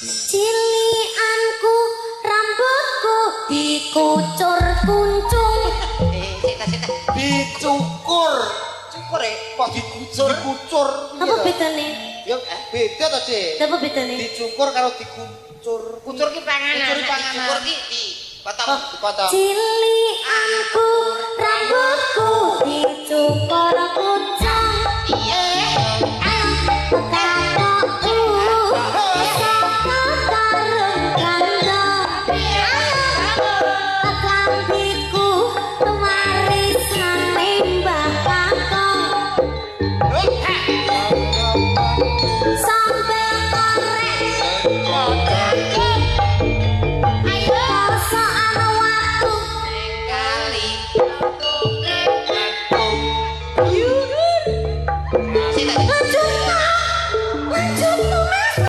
Cilikanku rambutku dikucur kuncung. Eh, sik ta, sik ta. Dicukur. Cukur e. Kok dikucur? Dikucur. Apa bedane? Ya beda to, Dik. Apa bedane? Dicukur karo dikucur. Kucur ki panganan. Kucur ki Nek panganan. Dicukur ki dipotong. Dipotong. Cilikanku rambutku dicukur kuncung.